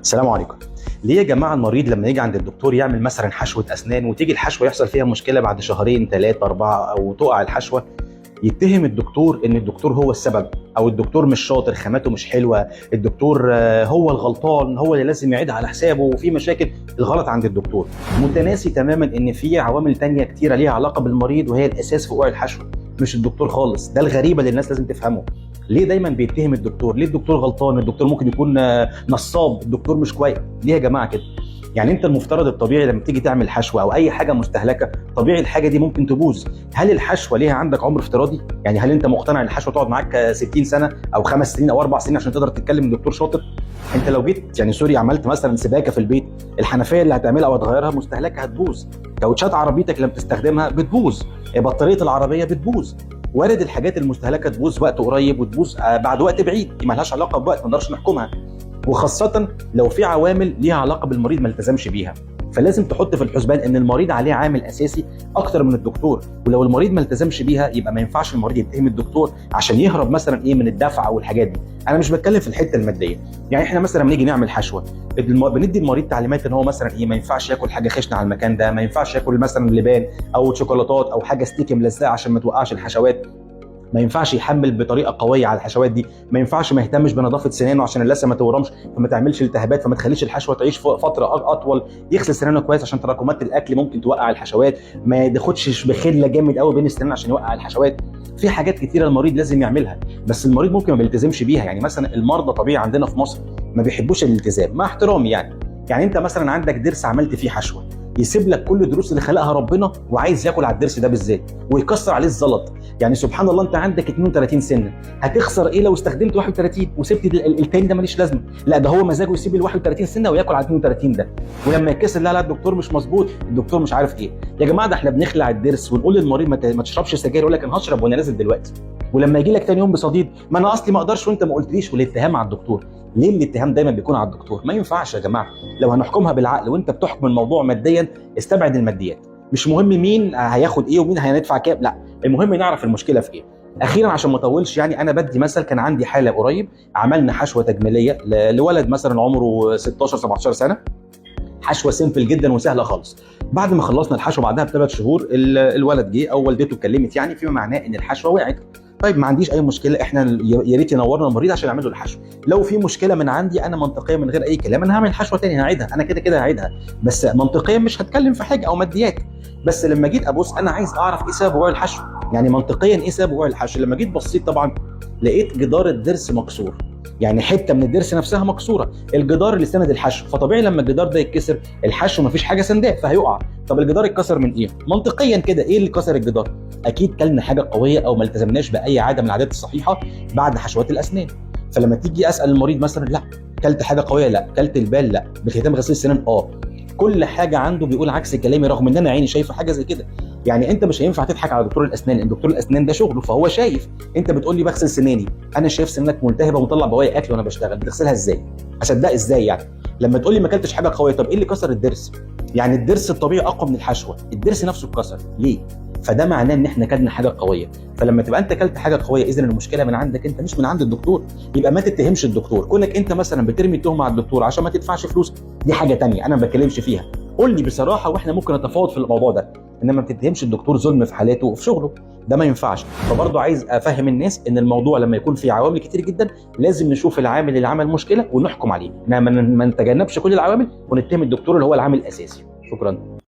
السلام عليكم. ليه يا جماعة المريض لما يجي عند الدكتور يعمل مثلا حشوه اسنان وتيجي الحشوه يحصل فيها مشكلة بعد شهرين 3 4 او تقع الحشوه، يتهم الدكتور ان الدكتور هو السبب، او الدكتور مش شاطر، خاماته مش حلوه، الدكتور هو الغلطان، هو اللي لازم يعيدها على حسابه، وفي مشاكل، الغلط عند الدكتور. متناسي تماما ان في عوامل تانية كتيرة ليها علاقة بالمريض وهي الاساس في وقوع الحشوه، مش الدكتور خالص. ده الغريبة اللي الناس لازم تفهمه. ليه دايما بيتهم الدكتور؟ ليه الدكتور غلطان؟ الدكتور ممكن يكون نصاب، الدكتور مش كويس. ليه يا جماعة كده؟ يعني انت المفترض الطبيعي لما تيجي تعمل حشوه او اي حاجة مستهلكه، طبيعي الحاجة دي ممكن تبوظ. هل الحشوه ليها عندك عمر افتراضي؟ يعني هل انت مقتنع ان الحشوه تقعد معاك 60 سنة او 5 سنين او 4 سنين عشان تقدر تتكلم الدكتور شاطر؟ انت لو جيت يعني sorry عملت مثلا سباكه في البيت، الحنفية اللي هتعملها او هتغيرها مستهلكه هتبوظ، كاوتشات عربيتك لما تستخدمها بتبوظ، بطارية العربية بتبوظ. وارد الحاجات المستهلكه تبوظ وقت قريب وتبوظ بعد وقت بعيد، دي مالهاش علاقة بوقت، ما نقدرش نحكمها، وخاصة لو في عوامل ليها علاقة بالمريض ما التزمش بيها. فلازم تحط في الحسبان ان المريض عليه عامل اساسي اكتر من الدكتور، ولو المريض ما التزمش بيها يبقى ما ينفعش المريض يتهم الدكتور عشان يهرب مثلا ايه من الدفع او الحاجات دي. انا مش بتكلم في الحتة المادية، يعني احنا مثلا لما نيجي نعمل حشوه بندي المريض تعليمات ان هو مثلا ايه ما ينفعش ياكل حاجة خشنه على المكان ده، ما ينفعش ياكل مثلا لبان او شوكولاتات او حاجة sticky ملزقه عشان ما توقعش الحشوات، ما ينفعش يحمل بطريقة قوية على الحشوات دي، ما ينفعش ما يهتمش بنظافه سنانه عشان اللثة ما تورمش فما تعملش التهابات فما تخليش الحشوه تعيش فترة اطول، يغسل سنانه كويس عشان تراكمات الاكل ممكن توقع الحشوات، ما ياخدش بخله جامد قوي بين السنان عشان يوقع الحشوات. في حاجات كتيرة المريض لازم يعملها، بس المريض ممكن ما بيلتزمش بيها. يعني مثلا المرضى طبيعي عندنا في مصر ما بيحبوش الالتزام، مع احترامي يعني انت مثلا عندك ضرس عملت فيه حشوه، يسيب لك كل الدروس اللي خلقها ربنا وعايز ياكل على الضرس ده بالذات ويكسر عليه الزلط. يعني سبحان الله، انت عندك 32 سنة، هتخسر ايه لو استخدمت 31 وسبت التاني ده ماليش لازمه؟ لا، ده هو مزاجه يسيب ال 31 سنة وياكل على 32 ده، ولما يتكسر لا لا الدكتور مش مظبوط، الدكتور مش عارف ايه. يا جماعة ده احنا بنخلع الضرس ونقول للمريض ما تشربش سجاير، يقول لك انا هشرب وانا نازل دلوقتي. ولما يجي لك تاني يوم بصديد، ما انا اصلي ما اقدرش وانت ما قلتليش، والاتهام على الدكتور. ليه الاتهام دايما بيكون على الدكتور؟ ما ينفعش يا جماعة. لو هنحكمها بالعقل وانت بتحكم الموضوع ماديا، استبعد الماديات، مش مهم مين هياخد ايه ومين هندفع كام، لا، المهم نعرف المشكلة في ايه. اخيرا عشان ما اطولش، يعني انا بدي مثل، كان عندي حاله قريب، عملنا حشوه تجميليه لولد مثلا عمره 16 17 سنة، حشوه simple جدا وسهلة خالص. بعد ما خلصنا الحشوه بعدها ب3 شهور الولد جه او والدته اتكلمت، يعني فيما معناه ان الحشوه وقعت. طيب ما عنديش اي مشكلة، احنا يا ريت ينورنا المريض عشان نعمل له الحشو. لو في مشكلة من عندي انا منطقية من غير اي كلام، انا هعمل حشوه تاني، هعيدها، انا كده كده هعيدها، بس منطقيا مش هتكلم في حاجة او ماديات. بس لما جيت ابص انا عايز اعرف ايه سبب وقوع الحشو، يعني منطقيا ايه سبب وقوع الحشو. لما جيت بصيت طبعا لقيت جدار الضرس مكسور، يعني حتة من الضرس نفسها مكسورة، الجدار اللي سند الحشو، فطبيعي لما الجدار ده يتكسر الحشو مفيش حاجة سنداه فهيقع. طب الجدار اتكسر من ايه؟ منطقيا كده ايه اللي كسر الجدار؟ اكيد كلنا حاجة قوية او ما التزمناش باي عادة من العادات الصحيحة بعد حشوات الاسنان. فلما تيجي اسال المريض مثلا، لا كلت حاجة قوية؟ لا. كلت البال؟ لا. بتهتم غسيل السنان؟ كل حاجة عنده بيقول عكس كلامي، رغم ان انا عيني شايفه حاجة زي كده. يعني انت مش هينفع تضحك على دكتور الاسنان، لان دكتور الاسنان ده شغله فهو شايف. انت بتقول لي بغسل سناني، انا شايف سنانك ملتهبه ومطلع بواقي اكل وانا بشتغل، بتغسلها ازاي؟ اصدق ازاي يعني؟ لما تقول لي ما اكلتش حاجة قوية، طب ايه اللي كسر الضرس؟ يعني الضرس الطبيعي اقوى من الحشوه، الضرس نفسه اتكسر ليه؟ فده معناه ان احنا كلنا حاجة قوية. فلما تبقى انت كلت حاجة قوية، اذا المشكلة من عندك انت مش من عند الدكتور، يبقى ما تتهمش الدكتور. كونك انت مثلا بترمي التهمة على الدكتور عشان ما تدفعش فلوس، دي حاجة تانية انا ما بتكلمش فيها. قول لي بصراحة واحنا ممكن نتفاوض في الموضوع ده، انما ما بتتهمش الدكتور ظلم في حالاته وفي شغله، ده ما ينفعش. فبرضه عايز افهم الناس ان الموضوع لما يكون فيه عوامل كتير جدا لازم نشوف العامل اللي عمل مشكلة ونحكم عليه، انما ما نتجنبش كل العوامل ونتهم الدكتور اللي هو العامل الاساسي. شكرا.